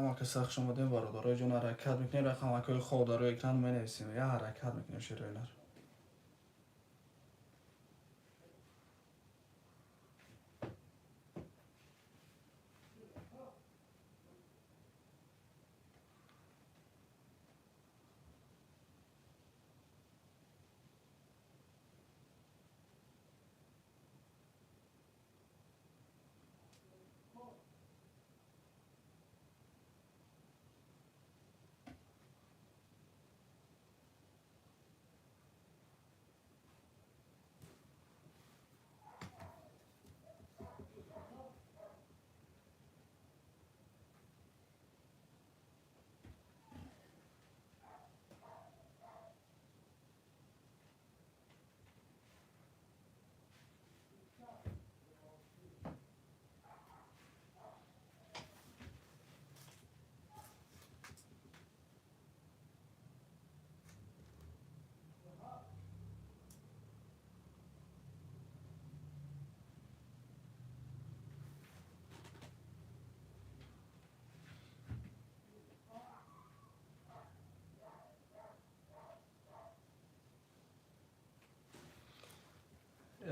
Ҳама каса хуш омадем, бародарои ҷон. Ҳаракат мекунем, рақамакҳои хоб дар рӯи экран менависем, я ҳаракат мекунем, шероинар.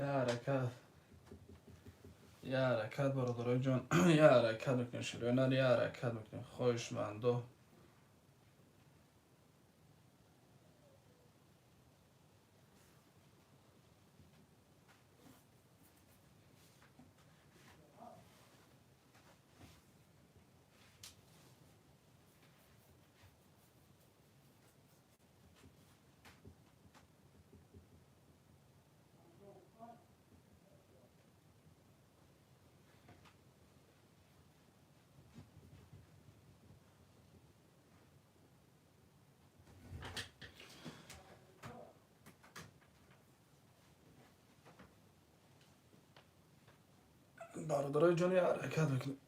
Я ҳаракат, я ҳаракат, бародарои ҷон, я ҳаракат мекунем, широинар, я ҳаракат мекунем, хоҳишмандо. Бародарои ҷон, я ҳаракат мекунем.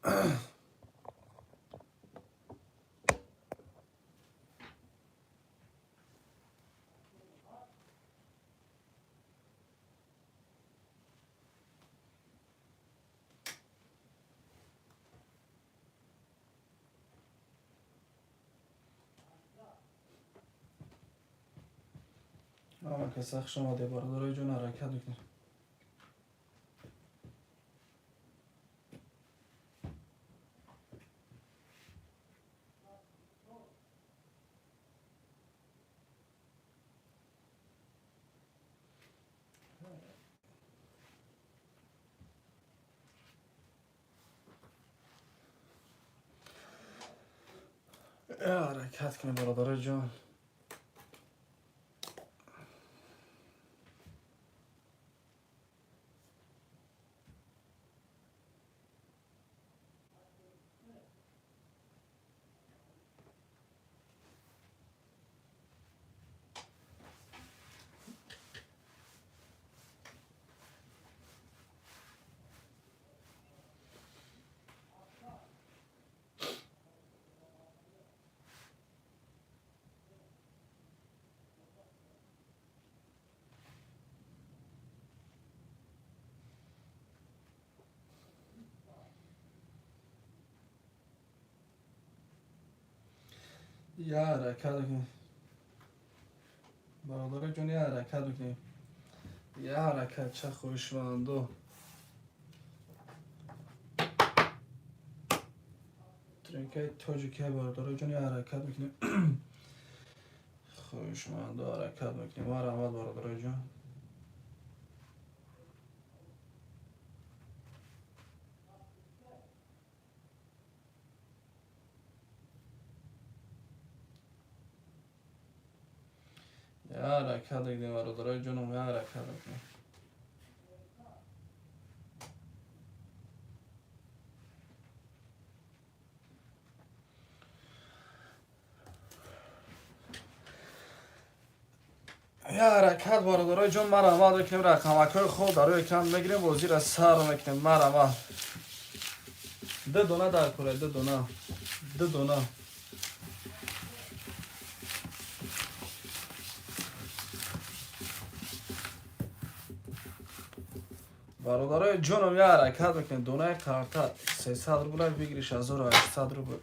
Ҳама каса хуш омадед, бародарои ҷон, ҳаракат мекунем. Я ҳаракат кунем, бародарои ҷон. Я ҳаракат мекунем, бародарои ҷон, я ҳаракат мекунем, я ҳаракат, ча хоҳишмандо. Тренкаи тоҷикия, бародарои ҷон, я ҳаракат мекунем, хоҳишмандо, ҳаракат мекунем. Марҳамат, бародарои ҷон. Я ҳаракат мекунем, бародарои ҷоном, я ҳаракат мекунем. Я ҳаракат, бародарои ҷон, марҳамат мекунем, рақамакҳои хоб дар рӯи экран мегирем, бозира сар мекунем. Марҳамат, ду дона дар кора, ду дона, ду дона. Бародарои ҷоном, я ҳаракат мекунем. Донаи карта 300 рубла, выигрыш 1800 рубл.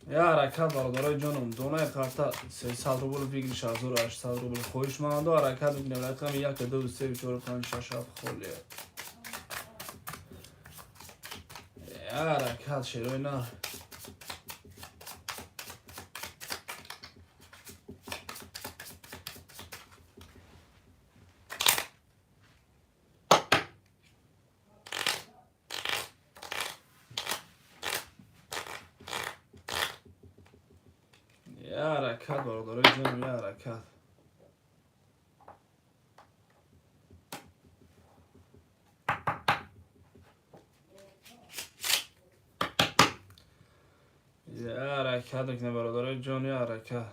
Я ҳаракат, бародарои ҷонум, донаи қарта 300 рубл, выигрыш 1800 рубл. Хоҳишмандо, ҳаракат мекунем. Рақами 1, 2, 3, 4, 5, 6, 7 холия. Я ҳаракат, шерои нар. Я ҳаракат, бародарои ҷонум, я ҳаракат. Я ҳаракат мекунем, бародарои ҷон, я ҳаракат.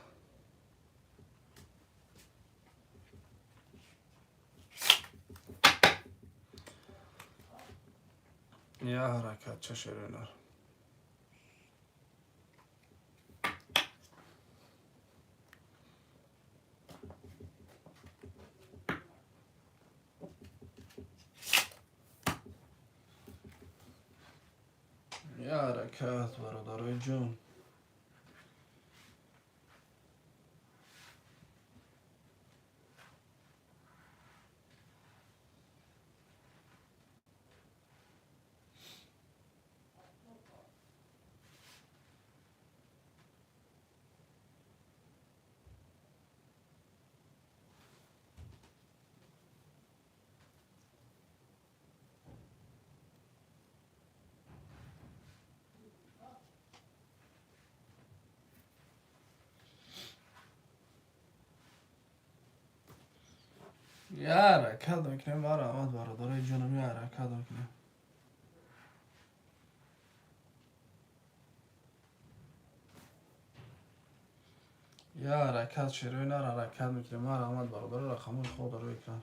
Я ҳаракат, ча шерои нар. Я ҳаракат, бародарои ҷон. Я ҳаракат мекунем, марҳамат, бародарои ҷонам, я ҳаракат мекунем. Я ҳаракат, шерои нар, ҳаракат мекунем. Марҳамат, бародаро, рақамҳои ход дар рӯи экран.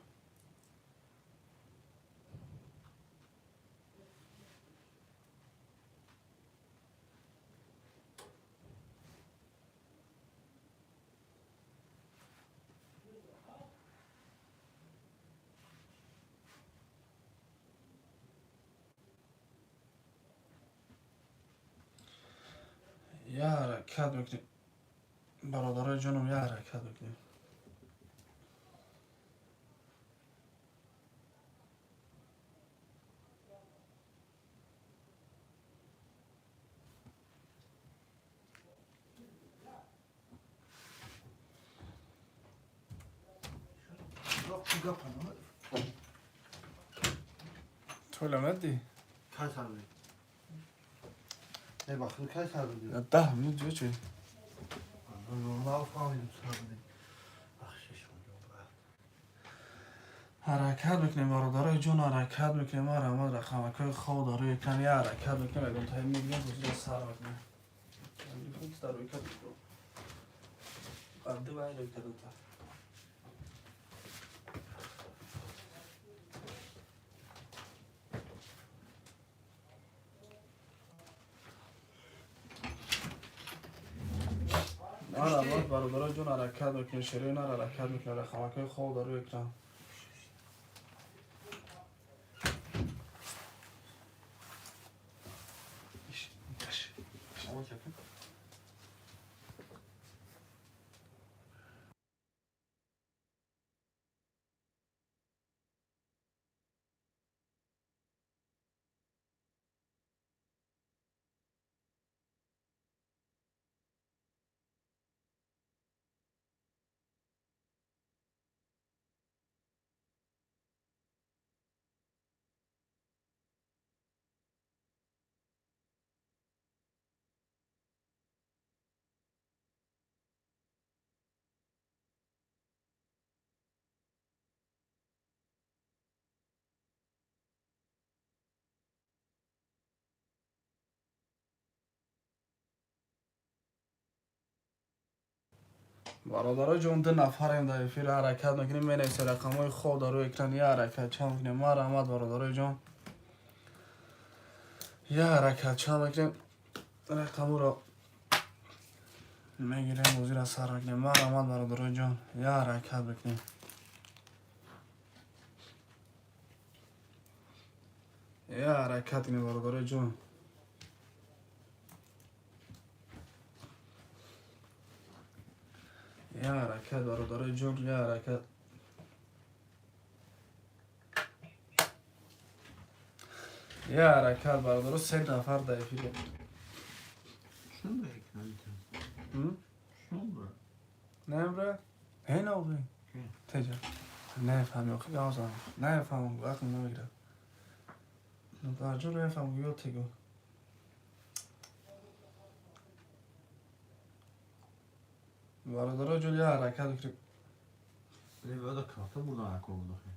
Я ҳаракат мекунем, бародарои ҷонам, я ҳаракат мекунем. Гапа. Тола мадди. Кай сар будӣ? Не, ба худ кай сар будӣ? 10 минут чӣ? Нафаҳмидим, сар будӣ. Бахшиш. Ҳаракат мекунем, бародарои ҷон, ҳаракат мекунем. Марҳамат, рақамакҳои хоб дар рӯи экран. Я ҳаракат мекунем, ягон таим мегирем, бозиро сар мекунем. Дар рӯи экран ду вай рӯи кадута. Марҳамат, бародарои ҷон, ҳаракат мекунем, шерои нар, ҳаракат мекунем. Рақамакҳои хоб дар рӯи экран. Бародарои ҷон, ду нафарем дар эфир, ҳаракат мекунем. Менависе рақамҳои хоб дар рӯи экран. Я ҳаракат, чанд мекунем? Марҳамат, бародарои ҷон, я ҳаракат, чанд мекунем? Рақамҳоро мегирем, бозиро сар мекунем. Марҳамат, бародарои ҷон, я ҳаракат мекунем. Я ҳаракат кунем, бародарои ҷон. Я ҳаракат, бародарои ҷон, я ҳаракат. Я ҳаракат, бародаро, се нафар дар эфире. Чун бра? Чун бра? Не бра? Э, ноғи. Теҷа. Нефаҳми, охи гаозам. Нефаҳмам, ақл намегирад. Дар ҷо нефаҳмам, ё тегу. Бародаро ҷон, я ҳаракат мекунем. Не, бада карта бурдан акор буд охи.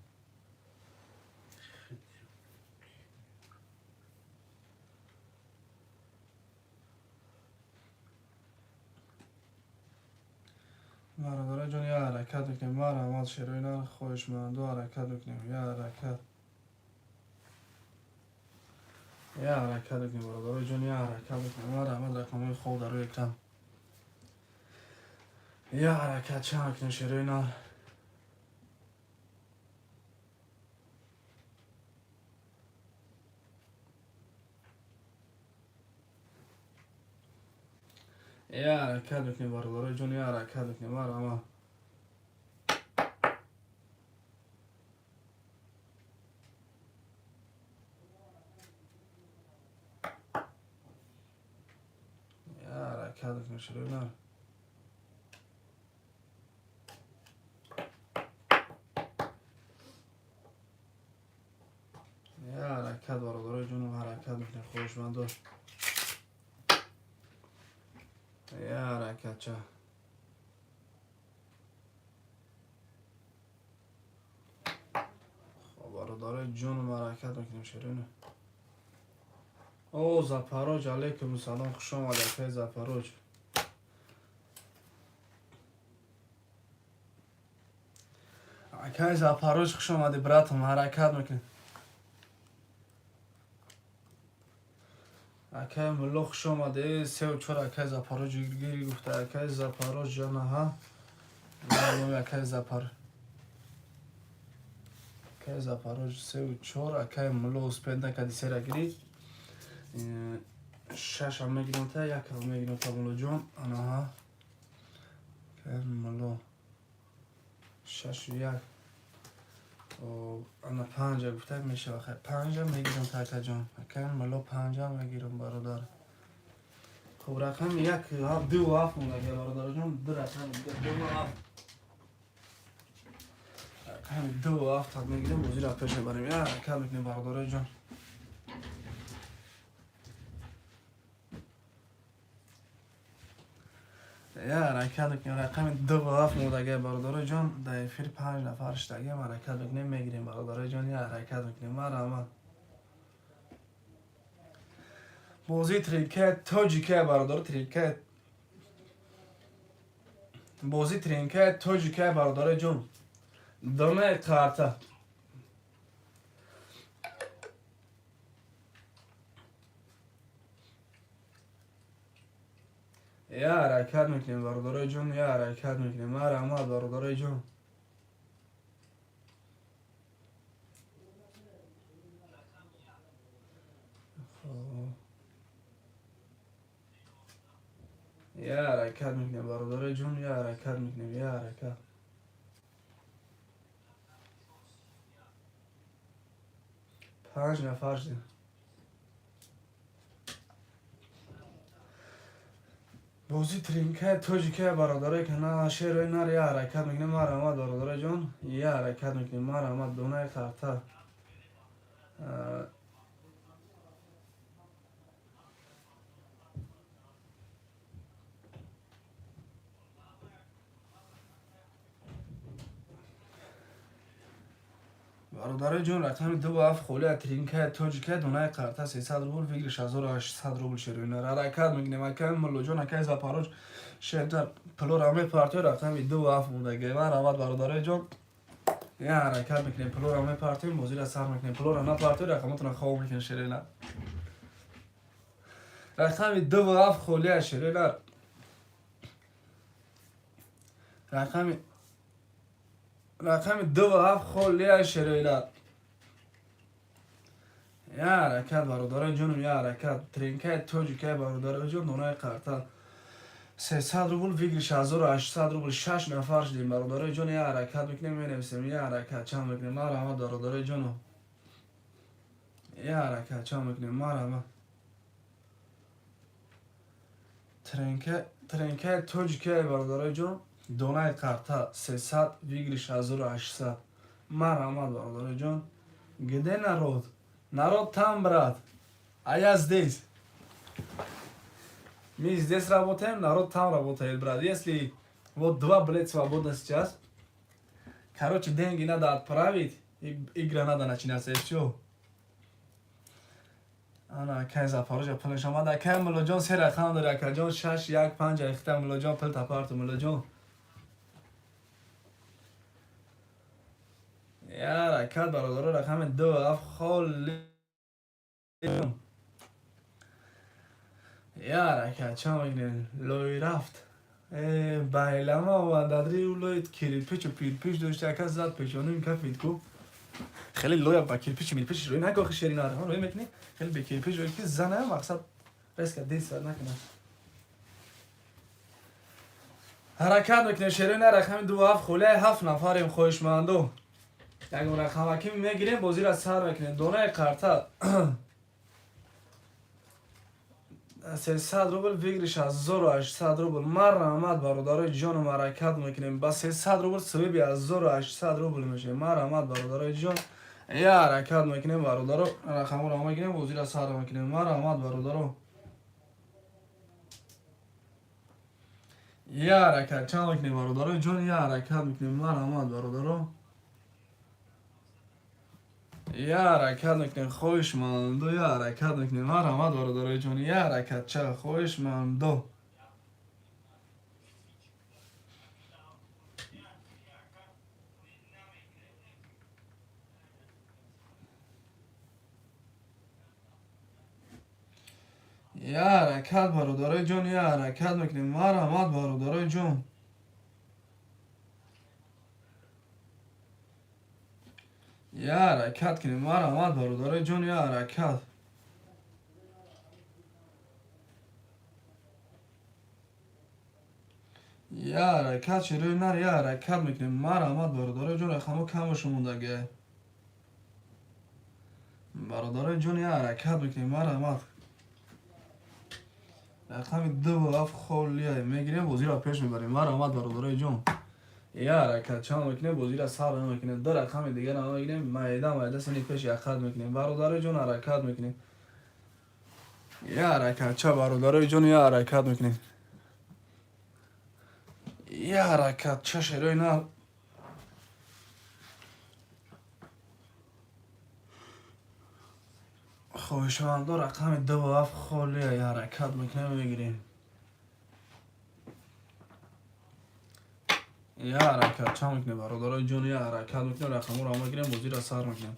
Бародаро ҷон, я ҳаракат мекунем. Марҳамат, шерои нар, хоҳишманду, ҳаракат мекунем. Я ҳаракат. Я ҳаракат мекунем, бародаро ҷон, я ҳаракат мекунем. Марҳамат, рақамҳои хоб дар рӯи экран. Я ҳаракат чанд мекунем, шерои нар. Я ҳаракат мекунем, бародарои ҷон, я ҳаракат мекунем. Марҳамат. Я ҳаракат мекунем, шерои нар. Я ҳаракат, бародарои ҷоном, ҳаракат мекунем, хоҳишмандо. Я ҳаракатча. Хоб, бародарои ҷоном, ҳаракат мекунем, шерои нар. О, Запорож, алейкум салом, хуш омадед, акаи Запорож. Акаи Запорож, хуш омадӣ, братам, ҳаракат мекунем. Акаи Мулло, хуш омадӣ. Сеу чор акаи Запорож гиргири гуфта. Акаи Запорож ҷанаҳа. Номи акаи Запор. Акаи Запорож сеу чор, акаи Мулло успед накарди сера гирӣ. Шашам мегирам та, якам мегирам та, Муллоҷон. Анаҳа. Акаи Мулло. Шашу як. Ана панҷа гуфта мешава. Хай, панҷа мегирам та, акаҷон. Акаи Мулло, панҷа мегирам, бародар. Хуб, рақами як, ду ҳафт мондаги, бародарҷон, ду рақами ду ҳафт. Рақами ду ҳафт мегирем, бозиро пеш мебарем. Я ҳаракат мекунем, бародарои ҷон. Я ҳаракат мекунем, рақами ду ҳафт мондаги, бародарои ҷон. Дар эфир панҷ нафар шудагиам, ҳаракат мекунем, мегирем, бародарои ҷон, я ҳаракат мекунем. Марҳамат. Бозии тринка тоҷика, бародар, тринка. Бозии тринка тоҷика, бародарои ҷон. Донаи карта. Я ҳаракат мекунем, бародарои ҷон, я ҳаракат мекунем. Марҳамат, бародарои ҷон. Я ҳаракат мекунем, бародарои ҷон, я ҳаракат мекунем, я ҳаракат. Панҷ нафар шудем. Бозии тринкаи тоҷикаи, бародарои кана, шерои нар, я ҳаракат мекунем. Марҳамат, бародарои ҷон, я ҳаракат мекунем. Марҳамат, донаи карта. Бародарои ҷон, рақами ду ҳафт холия, тринкаи тоҷикаи, донаи карта 300 рубл, выигрыш 1800 рубл, шерои нар. Ҳаракат мекунем, акаи Муллоҷон, акаи Запорож, шердар пулора мепартои, рақами ду ҳафт мондаги. Марҳамат, бародарои ҷон, я ҳаракат мекунем, пулора мепартоем, бозиро сар мекунем. Пулора напартои, рақамотона хоб мекунем, шерои нар. Рақами ду ҳафт холия, шерои нар. Рақами ду ҳафт холия, шерои нар. Я ҳаракат, бародарои ҷонум, я ҳаракат. Тринкаи тоҷикаи, бародарои ҷон, донаи карта. 300 рубл, выигрыш 1800 рубл. 6 нафар шудем, бародарои ҷон. Я ҳаракат мекунем, менависем, я ҳаракат чанд мекунем. Марҳамат, бародарои ҷоно, я ҳаракат чанд мекунем. Марҳамат, тренкаи тоҷикаи, бародарои ҷон. Донаи қарта 300, выигрыш 1800. Марҳамат, бародарои ҷон. Где народ? Народ там, брат, а я здесь. Мы здесь работаем, народ там работает, брат. Если вот два билет свободно сейчас, короче, деньги надо отправить, и игра надо начинаться, и все. Ана, кай Запорожье пулш омад. Кай Мулоҷон, се рақам дори, акаҷон, 6 1 5 ихта. Мулоҷон, пул тапарту, Мулоҷон. Я ҳаракат, бародаро, рақами 2 7 холи. Я ҳаракат ча мекунем? Лой рафт. Байлама омад, дадри лой кирпичу пирпич дошт, ака зад пешоним кафид ку. Хеле лоя ба кирпичу мирпич рӯй нагохи, шерина рӯй мекунӣ, хеле бе кирпич рӯй ки зана, мақсад резко действовать накунад. Ҳаракат мекунем, шерина, рақами 2 7 холияи. Ҳафт нафарем, хоҳишманду. Ягон рақамакӣ мегирем, бозиро сар мекунем. Донаи қарта 300 рубл, выигрыш 1800 рубл. Марҳамат, бародарои ҷоном, ҳаракат мекунем. Ба 300 рубл свип и 1800 рубл мешавем. Марҳамат, бародарои ҷон, я ҳаракат мекунем, бародаро, рақаморо мегирем, бозиро сар мекунем. Марҳамат, бародаро, я ҳаракат чанд мекунем, бародарои ҷон? Я ҳаракат мекунем. Марҳамат, бародаро, я ҳаракат мекунем, хоҳишмандо, я ҳаракат мекунем. Марҳамат, бародарои ҷон, я ҳаракат ча, хоҳишмандо. Я ҳаракат, бародарои ҷон, я ҳаракат мекунем. Марҳамат, бародарои ҷон, я ҳаракат кунем. Марҳамат, бародарои ҷон, я ҳаракат. Я ҳаракат, шерои нар, я ҳаракат мекунем. Марҳамат, бародарои ҷон, рақамҳо камашу мондагия. Бародарои ҷон, я ҳаракат мекунем. Марҳамат, рақами 2 7 холия мегирем, бозиро пеш мебарем. Марҳамат, бародарои ҷон, я ҳаракат чанд мекунем, бозиро сар мекунем. Ду рақами дигара мегирем, майда майда сини пеш яқат мекунем. Бародарои ҷон, ҳаракат мекунем. Я ҳаракат ча, бародарои ҷон, я ҳаракат мекунем. Я ҳаракат ча, шерои нар. Хоҳишмандо, рақами 2 7 холия, я ҳаракат мекунем, мегирем. Я ҳаракат чанд мекунем, бародарои ҷон? Я ҳаракат мекунем, рақамҳоро мегирем, бозиро сар мекунем.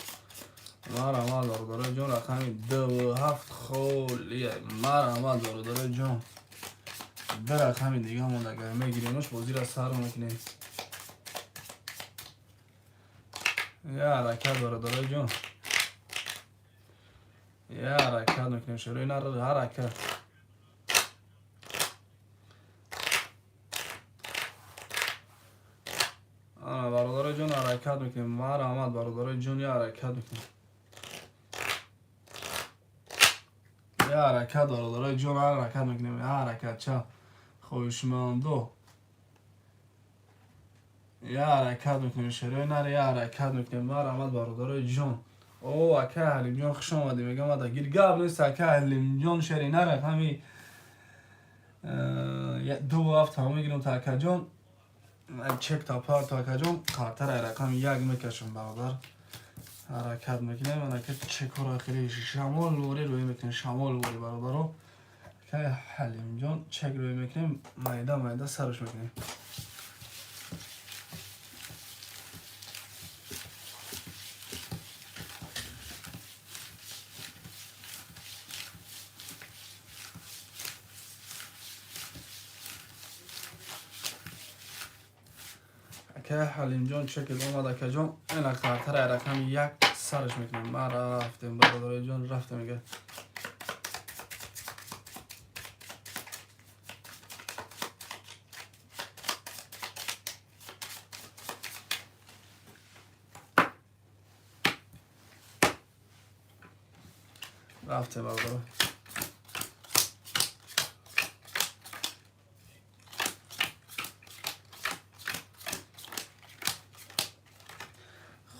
Марҳамат, бародарои ҷон, рақами 2 7 холия. Марҳамат, бародарои ҷон, ду рақами дига мондага, мегиремш, бозиро сар мекунем. Я ҳаракат, бародарои ҷон, я ҳаракат мекунем, шерои нар, ҳаракат. Ана, бародарои ҷон, ҳаракат мекунем. Марҳамат, бародарои ҷон, я ҳаракат мекунем. Я ҳаракат, бародарои ҷон, ҳаракат мекунем. Я ҳаракат ча, хоҳишмандо, я ҳаракат мекунем, шерои нар, я ҳаракат мекунем. Марҳамат, бародарои ҷон. О, ака Ҳалимҷон, хуш омадӣ, мегам, ада гир, гап нест, ака Ҳалимҷон. Шери нар, рақами 2 7 тамом мегирем. Та акаҷон, чек тапар, то акаҷон, қартара рақами 1 мекашам, бародар. Ҳаракат мекунем, анака чекҳоро хеле шамол ворӣ рӯй мекунем, шамол ворӣ, бародаро. Акай Ҳалимҷон, чек рӯй мекунем, майда майда сарш мекунем. Ака Ҳалимҷон, чекет омад, акаҷон. Ина, қартара рақами 1 сарш мекунем. Ма рафтем, бародарои ҷон, рафтем мега. Рафте, бародаро.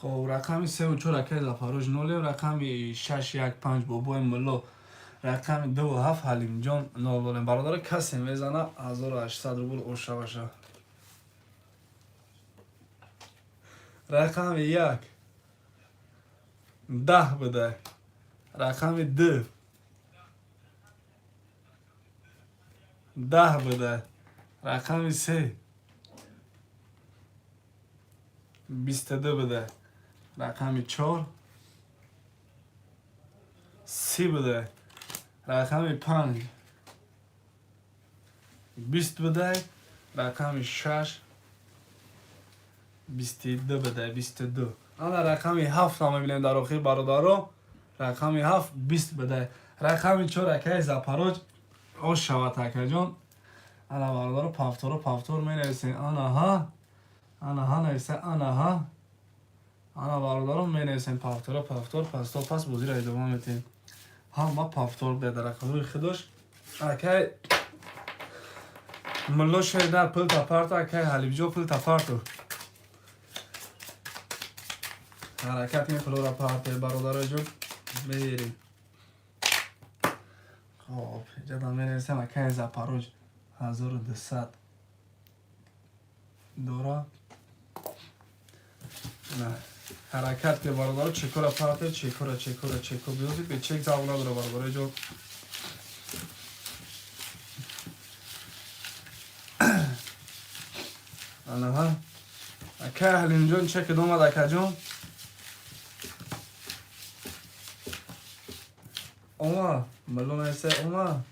Хоб, рақами севу чор акаи Зафарош нолем, рақами шаш як панҷ бобои Мулло, рақами дуву ҳафт Ҳалимҷон нол дорем. Бародаро, касе мезана, 1800 рубл ошаваша. Рақами як 10 буда, рақами ду 10 буда, рақами се 22 буда, рақами чор 30 буда, рақами панҷ 20 буда, рақами шаш 22 буда, 22. Ана рақами ҳафтам мебинем дар охир, бародаро. Рақами ҳафт 20 буда, рақами чор акаи Запароҷ ош шавад, акаҷон. Ана, бародаро, повторо повтор менависем. Анаҳа, анаҳа нависа, анаҳа, ана, бародаро, менависем повторо повтор. Пас то пас бозиро идома метиҳем. Ҳама повтор буда дар рақамҳои худош. Акай Мулло шедар, пулта парту. Акай Ҳалибҷо, пулта парту. Ҳаракат кунем, пулора парте, бародароҷон, меерем. Хоб, иҷадам менависем. Акай Запароҷ 1200 дора. Ҳаракат ки, бародаро, чекора парте, чекора, чекора, чеко биёзи. Бе чек завқ надора, бародароҷон. Анаҳа, акай Ҳалимҷон, чек омад, акаҷон. Ома милло нависа, ома.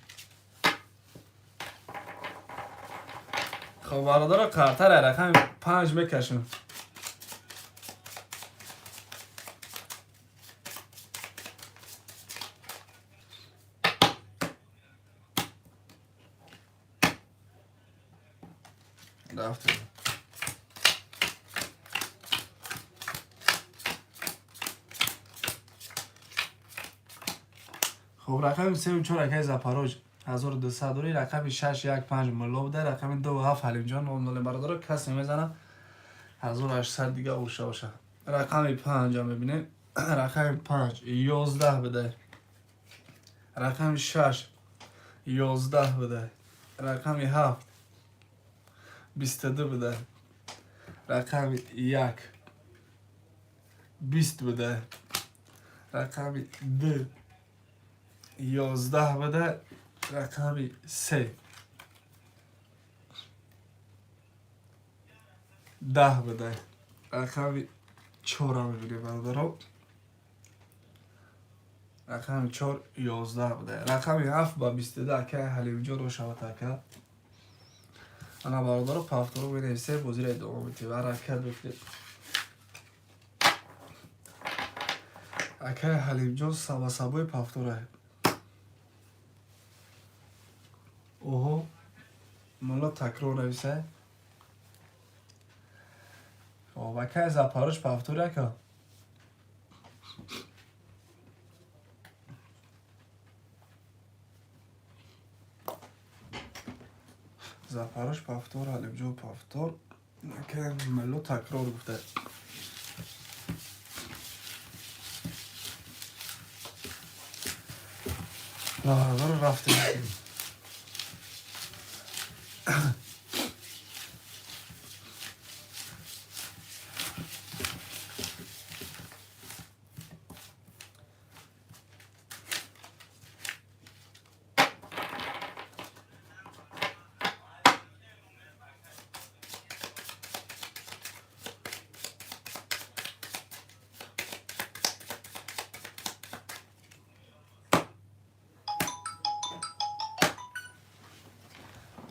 Хоб, бародаро, қартара рақами панҷ мекашем. Рафтем. Хоб, рақами севу чор акаи Запароҷ 1200 дори, рақами шаш як панҷ Мулло буда, рақами дуву ҳафт Ҳалимҷон нол нолем. Бародаро, касе мезана, 1800 дига уша боша. Рақами панҷа мебинем. Рақами панҷ 11 буда, рақами шаш 11 буда, рақами ҳафт 22 буда, рақами як 20 буда, рақами ду 11 буда, рақами се 10 буда, рақами чора мебинем, бародаро. Рақами чор 11 буда, рақами ҳафт ба 22 акаи Ҳалимҷон шавад, ака. Ана, бародаро, повторо менависем, бозиро идома метиҳем. Ҳаракат бикунем. Акаи Ҳалимҷон сабасабои повтора. Оҳо, мулло такрор нависа. Хоб, акаи Запарош, повтор, ака. Запарош повтор, Ҳалимҷон повтор, акаи мулло такрор гуфта. Бародаро, рафтем.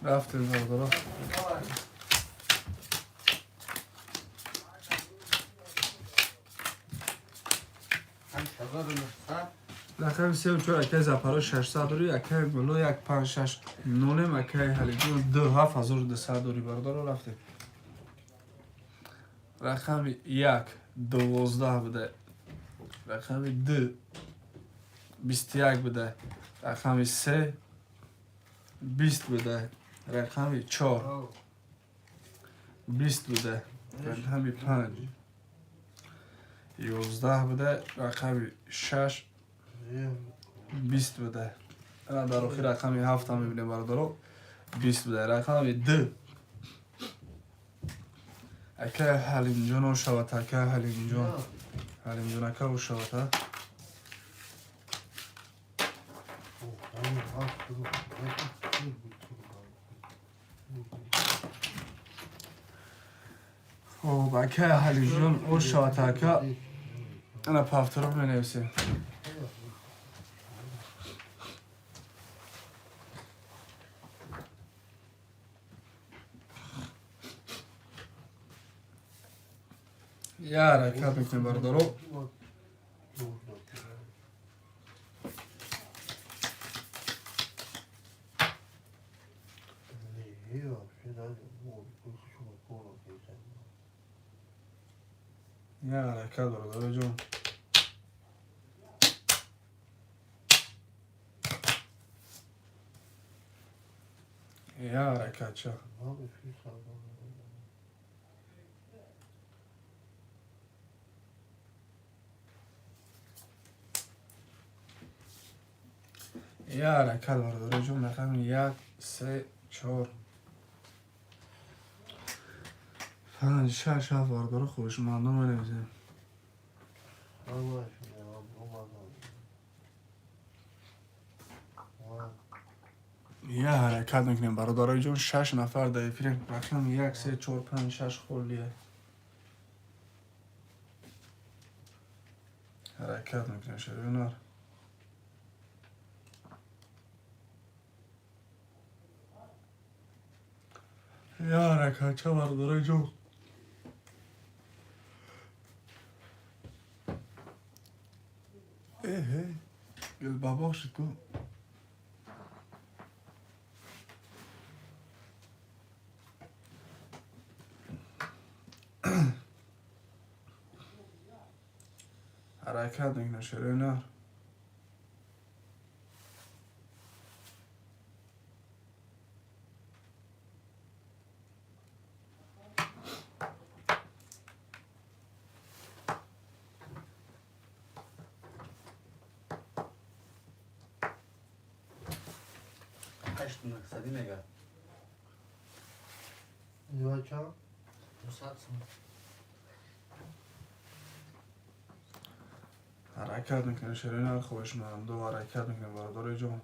Рафтем, бародаро. Рақами севу чор акаи Запаро 600 дори, акаи Мулло як панҷ шаш нолем, акаи Ҳалимҷон ду ҳафт 1200 дори. Бародаро, рафтем. Рақами як 12 буда, рақами ду 21 буда, рақами 3 20 буда, рақами 4 20 буда, рақами 5 11 буда, рақами 6 20 буда. Ана дар охир рақами 7 ҳам мебинем бародаро, 20 буда, рақами 2. Ака Ҳалимҷон ошавад, ака Ҳалимҷон, Ҳалимҷон ака ошавад, а? Хоб, ака Ҳалимҷон ошавад, ака. Ана повторо менависем. Я ҳаракат мекунем бародаро. Я ҳаракат бародаро ҷон. Я ҳаракат ча. Я ҳаракат бародаро ҷон, рақами 1, 3, 4, 5, 6, 7 бародаро хоҳишмандон менависем. Я ҳаракат мекунем бародарои ҷон, 6 нафар дар эфирем. Рақами 1, 3, 4, 5, 6 холия. Ҳаракат мекунем шеринар. Я ҳаракат ча бародарои ҷон. Эҳе, гулбабоқ шуд ку. Ҳаракат мекунем шеринар. Мақсадӣ мега. Чанд? 200 сум. Ҳаракат мекунем шеринар, хоҳишмандо ҳаракат мекунем бародарои ҷон.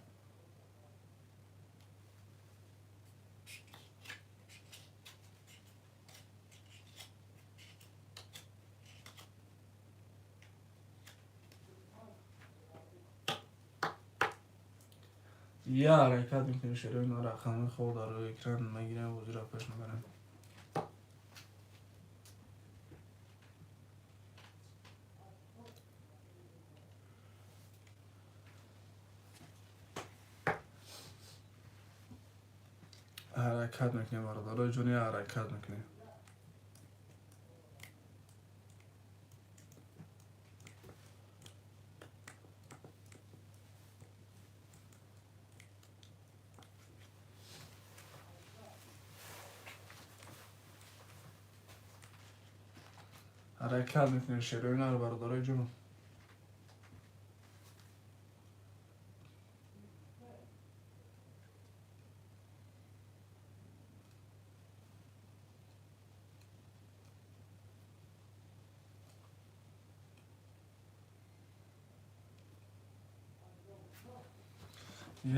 Я ҳаракат мекунем шеринар, рақами хоб дар рӯи экран мегирем, бозиро пеш мебарем. Ҳаракат мекунем бародарои ҷон, я ҳаракат мекунем. Ҳаракат мекунем шеринар бародарои ҷон.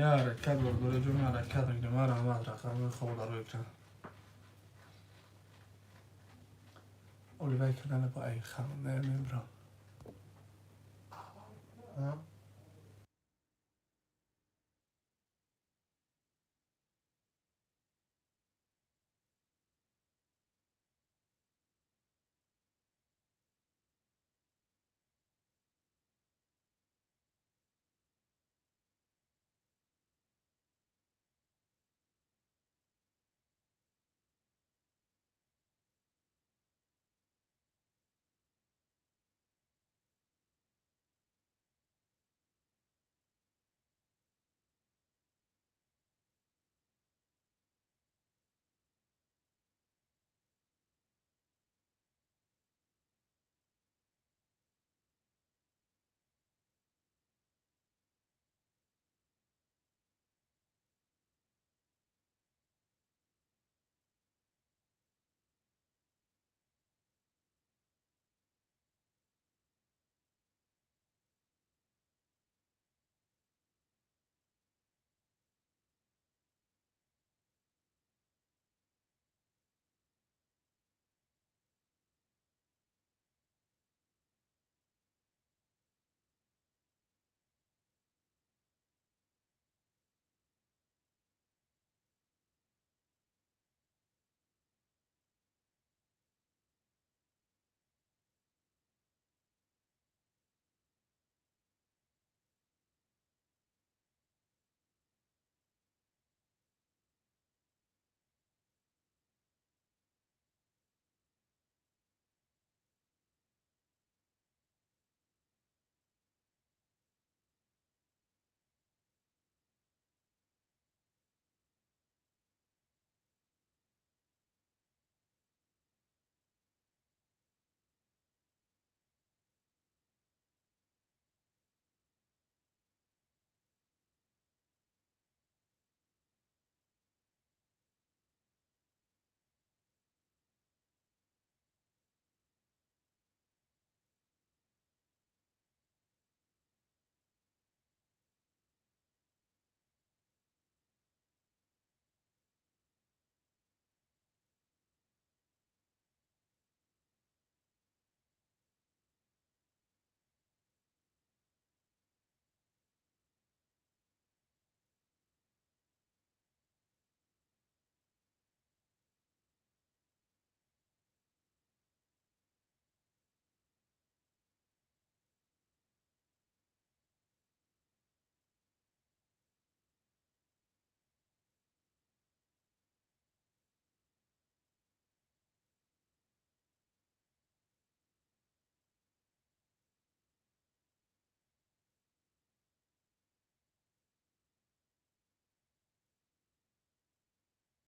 Я ҳаракат бародарои ҷон, ҳаракат мекунем. Марҳамат, рақами хоб дар рӯи экран. Оливай кардана ба ай хам мебрам.